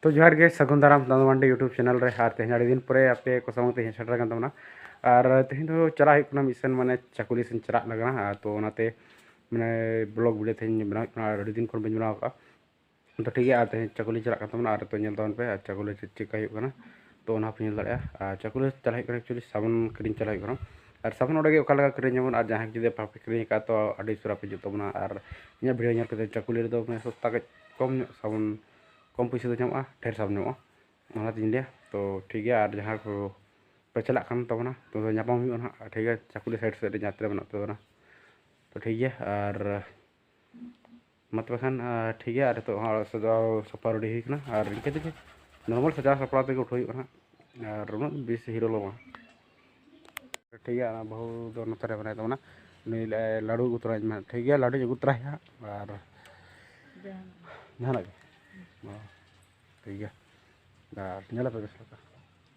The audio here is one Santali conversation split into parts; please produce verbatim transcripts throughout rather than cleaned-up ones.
ᱛᱚ ᱡᱚᱦᱟᱨ ᱜᱮ, ᱥᱟᱹᱜᱩᱱ ᱫᱟᱨᱟᱢ ᱫᱟᱫᱟ ᱢᱟᱱᱰᱤ YouTube ᱪᱮᱱᱮᱞ ᱨᱮ᱾ ᱟᱨ ᱛᱮᱦᱮᱧ ᱟᱹᱰᱤ ᱫᱤᱱ ᱯᱚᱨᱮ ᱟᱯᱮ ᱠᱚ ᱥᱟᱶ ᱛᱮ ᱥᱮᱴᱮᱨ ᱟᱠᱟᱱ ᱛᱟᱵᱚᱱᱟ᱾ ᱟᱨ ᱛᱮᱦᱮᱧ ᱫᱚ ᱪᱟᱞᱟᱜ ᱦᱩᱭᱩᱜ ᱠᱟᱱᱟ ᱢᱤᱫ ᱥᱮᱱ, ᱢᱟᱱᱮ ᱪᱟᱠᱩᱞᱤ ᱥᱮᱱ ᱪᱟᱞᱟᱜ ᱞᱟᱜᱟᱜᱼᱟ᱾ ᱟᱨ ᱛᱚ ᱚᱱᱟᱛᱮ ᱢᱟᱱᱮ ᱵᱞᱚᱜ ᱵᱷᱤᱰᱤᱭᱳ ᱛᱮᱦᱮᱧ ᱵᱮᱱᱟᱣ ᱦᱩᱭᱩᱜ ᱠᱟᱱᱟ, ᱟᱹᱰᱤ ᱫᱤᱱ ᱠᱷᱚᱱ ᱵᱟᱹᱧ ᱵᱮᱱᱟᱣ ᱟᱠᱟᱫᱼᱟ᱾ ᱛᱚ ᱴᱷᱤᱠ ᱜᱮᱭᱟ, ᱟᱨ ᱛᱮᱦᱮᱧ ᱪᱟᱠᱩᱞᱤ ᱪᱟᱞᱟᱜ ᱠᱟᱱ ᱛᱟᱵᱚᱱᱟ᱾ ᱟᱨ ᱛᱚ ᱧᱮᱞ ᱛᱟᱵᱚᱱ ᱯᱮ ᱟᱨ ᱪᱟᱠᱩᱞᱤ ᱪᱮᱫ ᱪᱮᱠᱟ ᱦᱩᱭᱩᱜ ᱠᱟᱱᱟ᱾ ᱛᱚ ᱚᱱᱟ ᱦᱚᱸᱯᱮ ᱧᱮᱞ ᱫᱟᱲᱮᱭᱟᱜᱼᱟ᱾ ᱟᱨ ᱪᱟᱠᱩᱞᱤ ᱪᱟᱞᱟᱜ ᱦᱩᱭᱩᱜ ᱠᱟᱱᱟ actually ᱥᱟᱵᱚᱱ ᱠᱤᱨᱤᱧ ᱪᱟᱞᱟᱜ ᱦᱩᱭᱩᱜ ᱠᱟᱱᱟ᱾ ᱟᱨ ᱥᱟᱵᱚᱱ ᱚᱸᱰᱮ ᱜᱮ ᱚᱠᱟ ᱞᱮᱠᱟ ᱠᱤᱨᱤᱧ ᱟᱵᱚᱱ, ᱟᱨ ᱡᱟᱦᱟᱸᱭ ᱡᱩᱫᱤ ᱵᱟᱯᱮ ᱠᱤᱨᱤᱧ ᱟᱠᱟᱫ ᱛᱚ ᱟᱹᱰᱤ ᱩᱥᱟᱹᱨᱟ ᱯᱮ ᱦᱤᱡᱩᱜ ᱛᱟᱵᱚᱱᱟ᱾ ᱟᱨ ᱤᱧᱟᱹᱜ ᱵᱷᱤᱰᱤᱭᱳ ᱧᱮᱞ ᱠᱟᱛᱮ ᱪᱟᱠᱩᱞᱤ ᱨᱮᱫᱚ ᱢᱟᱱᱮ ᱥᱚᱥᱛᱟ ᱠᱟᱹᱡ ᱠᱚᱢ ᱧᱚᱜ ᱥᱟᱵᱚᱱ, ᱠᱚᱢ ᱯᱩᱭᱥᱟᱹ ᱛᱮ ᱧᱟᱢᱚᱜᱼᱟ, ᱰᱷᱮᱨ ᱥᱟᱵᱚᱱ ᱧᱟᱢᱚᱜᱼᱟ, ᱚᱱᱟᱛᱤᱧ ᱞᱟᱹᱭᱟ᱾ ᱛᱚ ᱴᱷᱤᱠ ᱜᱮᱭᱟ, ᱟᱨ ᱡᱟᱦᱟᱸ ᱠᱚ ᱯᱮ ᱪᱟᱞᱟᱜ ᱠᱟᱱ ᱛᱟᱵᱚᱱᱟ ᱛᱚ ᱧᱟᱯᱟᱢ ᱦᱩᱭᱩᱜᱼᱟ ᱱᱟᱦᱟᱜ, ᱴᱷᱤᱠ ᱜᱮᱭᱟ, ᱪᱟᱠᱩᱞᱤ ᱥᱟᱭᱤᱰ ᱥᱮᱫ ᱨᱮ ᱡᱟᱦᱟᱸ ᱛᱤᱱᱟᱹᱜ ᱢᱮᱱᱟᱜ ᱛᱟᱵᱚᱱᱟ᱾ ᱛᱚ ᱴᱷᱤᱠ ᱜᱮᱭᱟ, ᱟᱨ ᱢᱟ ᱛᱚᱵᱮ ᱠᱷᱟᱱ, ᱟᱨ ᱴᱷᱤᱠ ᱜᱮᱭᱟ, ᱟᱨ ᱱᱤᱛᱚᱜ ᱦᱚᱸ ᱥᱟᱡᱟᱣ ᱥᱟᱯᱲᱟᱣ ᱨᱮᱰᱤ ᱦᱩᱭ ᱠᱟᱱᱟ᱾ ᱟᱨ ᱤᱱᱠᱟᱹ ᱛᱮᱜᱮ ᱱᱚᱨᱢᱟᱞ ᱥᱟᱡᱟᱣ ᱥᱟᱯᱲᱟᱣ ᱛᱮᱜᱮ ᱩᱴᱷᱟᱹᱣ ᱦᱩᱭᱩᱜ ᱠᱟᱱᱟ ᱦᱟᱸᱜ, ᱟᱨ ᱩᱱᱟᱹᱜ ᱵᱮᱥ ᱦᱤᱨᱳ ᱞᱚ ᱵᱟᱝ᱾ ᱴᱷᱤᱠ ᱜᱮᱭᱟ, ᱚᱱᱟ ᱵᱟᱹᱦᱩ ᱫᱚ ᱱᱚᱛᱮ ᱨᱮ ᱢᱮᱱᱟᱭ ᱛᱟᱵᱚᱱᱟ, ᱩᱱᱤ ᱞᱟᱹ-, ᱞᱟᱹᱰᱩ ᱟᱹᱜᱩ ᱛᱚᱨᱟᱧ ᱢᱮ᱾ ᱴᱷᱤᱠ ᱜᱮᱭᱟ, ᱞᱟᱹᱰᱩᱧ ᱟᱹᱜᱩ ᱛᱚᱨᱟᱭᱟ ᱦᱟᱸᱜ, ᱟᱨ ᱡᱟᱦᱟᱱᱟᱜ ᱜᱮ᱾ ᱚ, ᱴᱷᱤᱠ ᱜᱮᱭᱟ, ᱟᱨ ᱧᱮᱞ ᱟᱯᱮ ᱵᱮᱥ ᱞᱮᱠᱟ᱾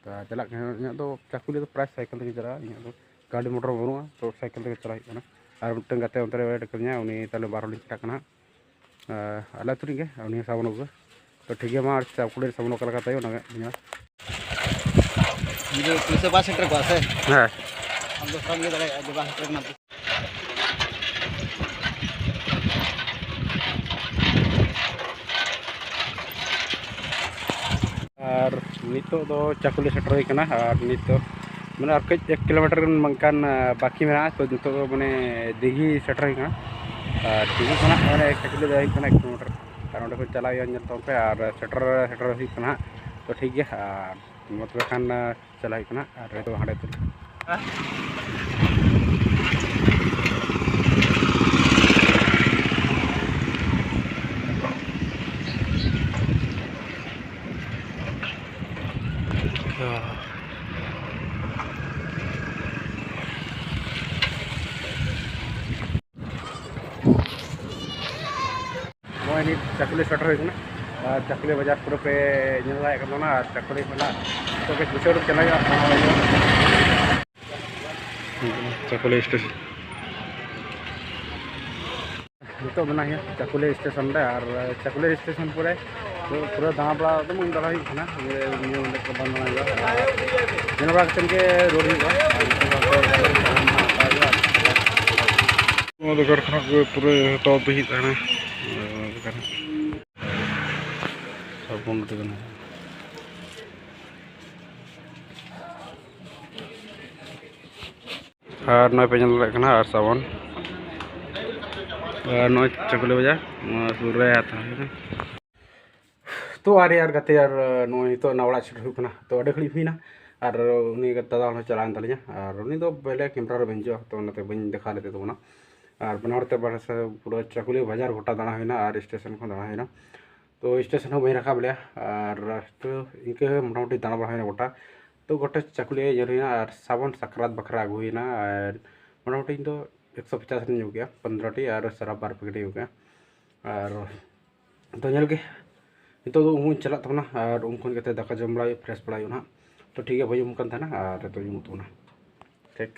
ᱛᱚ ᱪᱟᱞᱟᱜ ᱠᱟᱱᱟ, ᱤᱧᱟᱹᱜ ᱫᱚ ᱪᱟᱠᱩᱞᱤ ᱫᱚ ᱯᱨᱟᱭ ᱥᱟᱭᱠᱮᱞ ᱛᱮᱜᱮ ᱪᱟᱞᱟᱜᱼᱟ, ᱤᱧᱟᱹᱜ ᱫᱚ ᱜᱟᱹᱰᱤ ᱢᱚᱴᱚᱨ ᱵᱟᱹᱱᱩᱜᱼᱟ, ᱛᱚ ᱥᱟᱭᱠᱮᱞ ᱛᱮᱜᱮ ᱪᱟᱞᱟᱜ ᱦᱩᱭᱩᱜ ᱠᱟᱱᱟ᱾ ᱟᱨ ᱢᱤᱫᱴᱟᱝ ᱜᱟᱛᱮ ᱚᱱᱛᱮ ᱨᱮ ᱣᱮᱴ ᱠᱟᱫᱤᱧᱟ, ᱩᱱᱤ ᱛᱟᱦᱞᱮ ᱵᱟᱨ ᱦᱚᱲ ᱞᱤᱧ ᱪᱟᱞᱟᱜ ᱠᱟᱱᱟ ᱦᱟᱸᱜ᱾ ᱟᱨ ᱟᱞᱮ ᱟᱹᱛᱩ ᱨᱤᱱᱤᱡ ᱜᱮ, ᱩᱱᱤ ᱦᱚᱸ ᱥᱟᱵᱚᱱ ᱟᱹᱜᱩ᱾ ᱛᱚ ᱴᱷᱤᱠ ᱜᱮᱭᱟ, ᱢᱟ ᱪᱟᱠᱩᱞᱤ ᱨᱮ ᱥᱟᱵᱚᱱ ᱚᱠᱟ ᱞᱮᱠᱟ ᱛᱟᱭ ᱚᱱᱟ ᱜᱮ ᱧᱮᱞ᱾ ᱡᱩᱫᱤ ᱯᱩᱭᱥᱟᱹ ᱵᱟᱭ ᱥᱮᱴᱮᱨ ᱠᱚᱜᱼᱟ ᱥᱮ, ᱦᱮᱸ᱾ ᱟᱢ ᱫᱚ ᱥᱟᱵ ᱜᱮ ᱫᱟᱲᱮᱭᱟᱜᱼᱟ ᱡᱮ ᱵᱟᱝ ᱥᱮᱴᱮᱨ ᱠᱟᱱᱟ᱾ ᱟᱨ ᱱᱤᱛᱚᱜ ᱫᱚ ᱪᱟᱠᱩᱞᱤ ᱥᱮᱴᱮᱨ ᱦᱩᱭ ᱠᱟᱱᱟ᱾ ᱟᱨ ᱱᱤᱛ ᱫᱚ ᱢᱟᱱᱮ ᱟᱨ ᱠᱟᱹᱡ ᱮᱠ ᱠᱤᱞᱳᱢᱤᱴᱟᱨ ᱜᱟᱱ ᱵᱟᱝᱠᱷᱟᱱ, ᱟ, ᱵᱟᱹᱠᱤ ᱢᱮᱱᱟᱜᱼᱟ᱾ ᱛᱚ ᱱᱤᱛᱚᱜ ᱫᱚ ᱢᱟᱱᱮ ᱫᱤᱜᱷᱤ ᱥᱮᱴᱮᱨ ᱦᱩᱭ ᱠᱟᱱᱟ᱾ ᱟᱨ ᱫᱤᱜᱷᱤ ᱠᱷᱚᱱᱟᱜ ᱢᱟᱱᱮ ᱪᱟᱠᱩᱞᱤ ᱫᱚ ᱦᱩᱭᱩᱜ ᱠᱟᱱᱟ ᱮᱠ ᱠᱤᱞᱳᱢᱤᱴᱟᱨ᱾ ᱟᱨ ᱚᱸᱰᱮ ᱠᱷᱚᱱ ᱪᱟᱞᱟᱜ ᱦᱩᱭᱩᱜᱼᱟ, ᱧᱮᱞ ᱛᱟᱵᱚᱱ ᱯᱮ᱾ ᱟᱨ ᱥᱮᱴᱮᱨ, ᱥᱮᱴᱮᱨ ᱦᱩᱭᱩᱜ ᱠᱟᱱᱟ ᱦᱟᱸᱜ᱾ ᱛᱚ ᱴᱷᱤᱠ ᱜᱮᱭᱟ, ᱟᱨ ᱢᱟ ᱛᱚᱵᱮ ᱠᱷᱟᱱ, ᱟ, ᱪᱟᱞᱟᱜ ᱦᱩᱭᱩᱜ ᱠᱟᱱᱟ᱾ ᱟᱨ ᱱᱤᱛᱚᱜ ᱦᱟᱸᱰᱮ ᱛᱮ ᱱᱚᱜᱼᱚᱭ ᱱᱤᱛ ᱪᱟᱠᱩᱞᱤ ᱥᱮᱴᱮᱨ ᱦᱩᱭ ᱠᱟᱱᱟ᱾ ᱟᱨ ᱪᱟᱠᱩᱞᱤ ᱵᱟᱡᱟᱨ ᱯᱩᱨᱟᱹ ᱯᱮ ᱧᱮᱞ ᱫᱟᱲᱮᱭᱟᱜ ᱠᱟᱱ ᱛᱟᱵᱚᱱᱟ᱾ ᱟᱨ ᱪᱟᱠᱩᱞᱤ ᱠᱷᱚᱱᱟᱜ ᱱᱤᱛᱚᱜ ᱠᱟᱹᱡ ᱯᱩᱪᱷᱟᱹ ᱩᱰᱩᱠ ᱪᱟᱞᱟᱜ ᱦᱩᱭᱩᱜᱼᱟ, ᱯᱟᱲᱦᱟᱣ ᱦᱩᱭᱩᱜᱼᱟ᱾ ᱪᱟᱠᱩᱞᱤ ᱥᱴᱮᱥᱚᱱ᱾ ᱱᱤᱛᱚᱜ ᱢᱮᱱᱟᱜ ᱞᱤᱧᱟ ᱪᱟᱠᱩᱞᱤ ᱥᱴᱮᱥᱚᱱ ᱨᱮ᱾ ᱟᱨ ᱪᱟᱠᱩᱞᱤ ᱥᱴᱮᱥᱚᱱ ᱯᱚᱨᱮ ᱯᱩᱨᱟᱹ ᱫᱟᱬᱟ ᱵᱟᱲᱟ ᱫᱚ ᱵᱟᱝ ᱫᱟᱬᱟ ᱦᱩᱭᱩᱜ ᱠᱟᱱᱟ, ᱵᱚᱞᱮ ᱱᱤᱭᱟᱹ ᱚᱸᱰᱮ ᱠᱚ ᱵᱟᱝ ᱫᱟᱬᱟ ᱦᱩᱭᱩᱜᱼᱟ᱾ ᱧᱮᱞ ᱵᱟᱲᱟ ᱠᱟᱛᱮᱫ ᱜᱮ ᱨᱩᱣᱟᱹᱲ ᱦᱩᱭᱩᱜᱼᱟ᱾ ᱱᱚᱣᱟ ᱫᱚ ᱠᱟᱨᱠᱷᱟᱱᱟ ᱠᱚ ᱯᱩᱨᱟᱹ ᱮᱛᱚᱦᱚᱵ ᱫᱚ ᱦᱩᱭᱩᱜ ᱛᱟᱦᱮᱱᱟ᱾ ᱥᱟᱵᱚᱱ ᱠᱟᱛᱮ ᱠᱟᱱᱟ᱾ ᱟᱨ ᱱᱚᱜᱼᱚᱭ ᱯᱮ ᱧᱮᱞ ᱫᱟᱲᱮᱭᱟᱜ ᱠᱟᱱᱟ, ᱟᱨ ᱥᱟᱵᱚᱱ, ᱟᱨ ᱱᱚᱜᱼᱚᱭ ᱪᱟᱹᱠᱩᱞᱤ ᱵᱟᱡᱟᱨ, ᱱᱚᱣᱟ ᱥᱩᱨ ᱨᱮ ᱦᱟᱛᱟᱣ ᱦᱩᱭᱩᱜᱼᱟ᱾ ᱛᱚ ᱟᱨ ᱭᱟᱨ ᱜᱟᱛᱮ, ᱟᱨ ᱱᱚᱜᱼᱚᱭ ᱱᱤᱛᱚᱜ ᱱᱟ ᱚᱲᱟᱜ ᱥᱮᱴᱮᱨ ᱦᱩᱭᱩᱜ ᱠᱟᱱᱟ᱾ ᱛᱚ ᱟᱹᱰᱤ ᱜᱷᱟᱹᱲᱤᱡ ᱦᱩᱭᱱᱟ, ᱟᱨ ᱩᱱᱤ ᱫᱟᱫᱟ ᱦᱚᱸ ᱪᱟᱞᱟᱣᱮᱱ ᱛᱟᱹᱞᱤᱧᱟ, ᱟᱨ ᱩᱱᱤ ᱫᱚ ᱯᱮᱦᱞᱮ ᱠᱮᱢᱨᱟ ᱨᱮ ᱵᱟᱹᱧ ᱦᱤᱡᱩᱜᱼᱟ, ᱛᱚ ᱚᱱᱟᱛᱮ ᱵᱟᱹᱧ ᱫᱮᱠᱷᱟᱣ ᱞᱮᱫᱮ ᱛᱟᱵᱚᱱᱟ᱾ ᱟᱨ ᱵᱟᱱᱟ ᱦᱚᱲ ᱛᱮ ᱵᱟᱨᱦᱮ ᱥᱮᱫ ᱯᱩᱨᱟᱹ ᱪᱟᱹᱠᱩᱞᱤ ᱵᱟᱡᱟᱨ ᱜᱚᱴᱟ ᱫᱟᱬᱟ ᱦᱩᱭᱱᱟ, ᱟᱨ ᱥᱴᱮᱥᱚᱱ ᱠᱚ ᱫᱟᱬᱟ ᱦᱩᱭᱱᱟ᱾ ᱛᱚ ᱥᱴᱮᱥᱚᱱ ᱦᱚᱸ ᱵᱟᱹᱧ ᱨᱟᱠᱟᱵ ᱞᱮᱭᱟ, ᱟᱨ ᱛᱚ ᱤᱱᱠᱟᱹ ᱢᱚᱴᱟᱢᱩᱴᱤ ᱫᱟᱬᱟ ᱵᱟᱲᱟ ᱦᱩᱭᱱᱟ ᱜᱚᱴᱟ᱾ ᱛᱚ ᱜᱚᱴᱟ ᱪᱟᱹᱠᱩᱞᱤ ᱧᱮᱞ ᱦᱩᱭᱱᱟ, ᱟᱨ ᱥᱟᱵᱚᱱ ᱥᱟᱠᱨᱟᱛ ᱵᱟᱠᱷᱨᱟ ᱟᱹᱜᱩ ᱦᱩᱭᱱᱟ, ᱟᱨ ᱢᱚᱴᱟᱢᱩᱴᱤ ᱤᱧ ᱫᱚ ᱮᱠᱥᱚ ᱯᱚᱪᱟᱥ ᱨᱤᱧ ᱟᱹᱜᱩ ᱠᱮᱜᱼᱟ, ᱯᱚᱱᱫᱽᱨᱚ ᱴᱤ, ᱟᱨ ᱥᱟᱨᱟᱯ ᱵᱟᱨ ᱯᱮᱠᱮᱴ ᱤᱧ ᱟᱹᱜᱩ ᱠᱮᱜᱼᱟ᱾ ᱟᱨ ᱛᱚ ᱧᱮᱞ ᱜᱮ, ᱱᱤᱛᱚᱜ ᱫᱚ ᱩᱢᱩᱜ ᱤᱧ ᱪᱟᱞᱟᱜ ᱛᱟᱵᱚᱱᱟ, ᱟᱨ ᱩᱢ ᱠᱷᱚᱱ ᱠᱟᱛᱮ ᱫᱟᱠᱟ ᱡᱚᱢ ᱵᱟᱲᱟ ᱦᱩᱭᱩᱜᱼᱟ, ᱯᱷᱨᱮᱥ ᱵᱟᱲᱟ ᱦᱩᱭᱩᱜᱼᱟ ᱱᱟᱦᱟᱜ᱾ ᱛᱚ ᱴᱷᱤᱠ ᱜᱮᱭᱟ, ᱵᱟᱹᱧ ᱩᱢ ᱠᱟᱱ ᱛᱟᱦᱮᱱᱟ, ᱟᱨ ᱱᱤᱛᱚᱜ ᱤᱧ ᱩᱢᱩᱜ ᱛᱟᱵᱚᱱᱟ᱾ ᱴᱷᱤᱠ,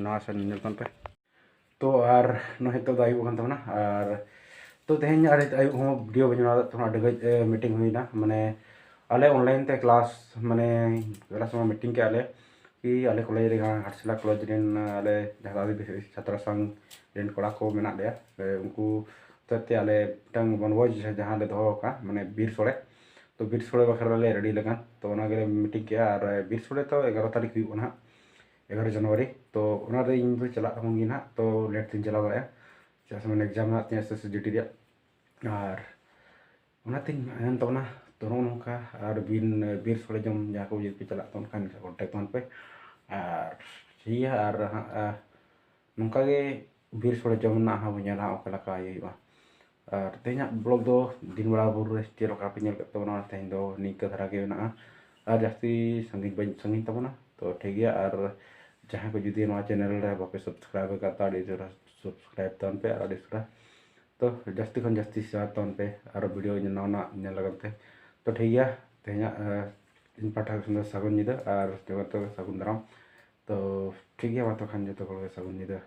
ᱱᱟᱣᱟ ᱥᱮᱱ ᱧᱮᱞ ᱛᱟᱵᱚᱱ ᱯᱮ᱾ ᱛᱚ ᱟᱨ ᱱᱚᱜᱼᱚᱭ ᱱᱤᱛᱚᱜ ᱫᱚ ᱟᱹᱭᱩᱵ ᱟᱠᱟᱱ ᱛᱟᱵᱚᱱᱟ, ᱟᱨ ᱛᱚ ᱛᱮᱦᱮᱧ ᱟᱹᱰᱤ ᱟᱹᱭᱩᱵ ᱦᱚᱸ ᱵᱷᱤᱰᱤᱭᱳ ᱵᱟᱹᱧ ᱵᱮᱱᱟᱣ ᱫᱟᱲᱮᱭᱟᱜ ᱛᱟᱵᱚᱱᱟ, ᱟᱹᱰᱤ ᱜᱷᱟᱹᱲᱤᱡ ᱢᱤᱴᱤᱝ ᱦᱩᱭᱱᱟ, ᱢᱟᱱᱮ ᱟᱞᱮ ᱚᱱᱞᱟᱭᱤᱱ ᱛᱮ ᱠᱞᱟᱥ, ᱢᱟᱱᱮ ᱠᱞᱟᱥ ᱢᱟ ᱢᱤᱴᱤᱝ ᱠᱮᱜᱼᱟ ᱞᱮ, ᱠᱤ ᱟᱞᱮ ᱠᱚᱞᱮᱡᱽ ᱨᱮ, ᱜᱷᱟᱴᱥᱤᱞᱟ ᱠᱚᱞᱮᱡᱽ ᱨᱮᱱ ᱟᱞᱮ ᱡᱟᱦᱟᱸ ᱟᱹᱫᱤᱵᱟᱹᱥᱤ ᱪᱷᱟᱛᱨᱟ ᱥᱚᱝᱜᱷ ᱨᱮᱱ ᱠᱚᱲᱟ ᱠᱚ ᱢᱮᱱᱟᱜ ᱞᱮᱭᱟ, ᱥᱮ ᱩᱱᱠᱩ ᱦᱚᱛᱮᱡ ᱛᱮ ᱟᱞᱮ ᱢᱤᱫᱴᱟᱝ ᱵᱚᱱᱵᱷᱳᱡᱽ ᱡᱟᱦᱟᱸ ᱞᱮ ᱫᱚᱦᱚ ᱟᱠᱟᱫᱼᱟ, ᱢᱟᱱᱮ ᱵᱤᱨ ᱥᱳᱲᱮ, ᱛᱚ ᱵᱤᱨ ᱥᱳᱲᱮ ᱵᱟᱠᱷᱨᱟ ᱞᱮ ᱨᱮᱰᱤ ᱞᱮᱠᱷᱟᱱ, ᱛᱚ ᱚᱱᱟ ᱜᱮᱞᱮ ᱢᱤᱴᱤᱝ ᱠᱮᱜᱼᱟ᱾ ᱟᱨ ᱵᱤᱨ ᱥᱳᱲᱮ ᱛᱚ ᱮᱜᱟᱨᱚ ᱛᱟᱹᱨᱤᱠᱷ ᱦᱩᱭᱩᱜ ᱠᱟᱱᱟ ᱦᱟᱸᱜ, ᱮᱜᱟᱨᱚ ᱡᱟᱱᱩᱣᱟᱨᱤ᱾ ᱛᱚ ᱚᱱᱟ ᱨᱮ ᱤᱧ ᱫᱚ ᱪᱟᱞᱟᱜ ᱛᱟᱵᱚᱱ ᱜᱮ ᱱᱟᱦᱟᱜ, ᱛᱚ ᱞᱮᱴ ᱛᱤᱧ ᱪᱟᱞᱟᱣ ᱫᱟᱲᱮᱭᱟᱜᱼᱟ, ᱪᱮᱫᱟᱜ ᱥᱮ ᱢᱟᱱᱮ ᱮᱠᱡᱟᱢ ᱢᱮᱱᱟᱜ ᱛᱤᱧᱟᱹ ᱮᱥ ᱮᱥ ᱥᱤ ᱡᱤ ᱰᱤ ᱨᱮᱭᱟᱜ᱾ ᱟᱨ ᱚᱱᱟᱛᱤᱧ ᱢᱮᱱ ᱛᱟᱵᱚᱱᱟ, ᱛᱚ ᱱᱚᱜᱼᱚ ᱱᱚᱝᱠᱟ, ᱟᱨ ᱵᱤᱱ, ᱵᱤᱨ ᱥᱳᱲᱮ ᱡᱚᱢ ᱡᱟᱦᱟᱸ ᱠᱚ ᱡᱩᱫᱤ ᱯᱮ ᱪᱟᱞᱟᱜ ᱛᱟᱵᱚᱱ ᱠᱷᱟᱱ, ᱠᱚᱱᱴᱟᱠᱴ ᱛᱟᱵᱚᱱ ᱯᱮ᱾ ᱟᱨ ᱴᱷᱤᱠ ᱜᱮᱭᱟ, ᱟᱨ ᱦᱟᱸᱜ, ᱟ, ᱱᱚᱝᱠᱟ ᱜᱮ ᱵᱤᱨ ᱥᱳᱲᱮ ᱡᱚᱢ ᱨᱮᱱᱟᱜ ᱦᱚᱸ ᱵᱚᱱ ᱧᱮᱞᱟ ᱦᱟᱸᱜ ᱚᱠᱟ ᱞᱮᱠᱟ ᱤᱭᱟᱹ ᱦᱩᱭᱩᱜᱼᱟ᱾ ᱟᱨ ᱛᱮᱦᱮᱧᱟᱜ ᱵᱞᱚᱜ ᱫᱚ ᱫᱤᱱ ᱵᱮᱲᱟ ᱵᱩᱨᱩ ᱨᱮ ᱪᱮᱫ ᱞᱮᱠᱟ ᱯᱮ ᱧᱮᱞ ᱠᱮᱫ ᱛᱟᱵᱚᱱᱟ, ᱛᱮᱦᱮᱧ ᱫᱚ ᱱᱤᱝᱠᱟᱹ ᱫᱷᱟᱨᱟ ᱜᱮ ᱢᱮᱱᱟᱜᱼᱟ᱾ ᱟᱨ ᱡᱟᱹᱥᱛᱤ ᱥᱟᱺᱜᱤᱧ ᱵᱟᱹᱧ ᱥᱟᱺᱜᱤᱧ ᱛᱟᱵᱚᱱᱟ, ᱛᱚ ᱴᱷᱤᱠ ᱜᱮᱭᱟ᱾ ᱟᱨ ᱡᱟᱦᱟᱸᱭ ᱠᱚ ᱡᱩᱫᱤ ᱱᱚᱣᱟ ᱪᱮᱱᱮᱞ ᱨᱮ ᱵᱟᱯᱮ ᱥᱟᱵᱥᱠᱨᱟᱭᱤᱵ ᱟᱠᱟᱫ, ᱛᱚ ᱟᱹᱰᱤ ᱩᱥᱟᱹᱨᱟ ᱥᱟᱵᱥᱠᱨᱟᱭᱤᱵ ᱛᱟᱵᱚᱱ ᱯᱮ, ᱟᱨ ᱟᱹᱰᱤ ᱩᱥᱟᱹᱨᱟ ᱛᱚ ᱡᱟᱹᱥᱛᱤ ᱠᱷᱚᱱ ᱡᱟᱹᱥᱛᱤ ᱥᱮᱭᱟᱨ ᱛᱟᱵᱚᱱ ᱯᱮ, ᱟᱨ ᱵᱷᱤᱰᱤᱭᱳ ᱱᱟᱣᱟ ᱱᱟᱜ ᱧᱮᱞ ᱞᱟᱹᱜᱤᱫ ᱛᱮ᱾ ᱛᱚ ᱴᱷᱤᱠ ᱜᱮᱭᱟ, ᱛᱮᱦᱮᱧᱟᱜ, ᱮ, ᱤᱧ ᱯᱟᱦᱴᱟ ᱠᱷᱚᱱ ᱫᱚ ᱥᱟᱹᱜᱩᱱ ᱧᱤᱫᱟᱹ, ᱟᱨ ᱡᱚᱛᱚ ᱜᱮ ᱥᱟᱹᱜᱩᱱ ᱫᱟᱨᱟᱢ᱾ ᱛᱚ ᱴᱷᱤᱠ ᱜᱮᱭᱟ, ᱢᱟ ᱛᱚᱠᱷᱟᱱ ᱡᱚᱛᱚ ᱦᱚᱲ ᱜᱮ ᱥᱟᱹᱜᱩᱱ ᱧᱤᱫᱟᱹ᱾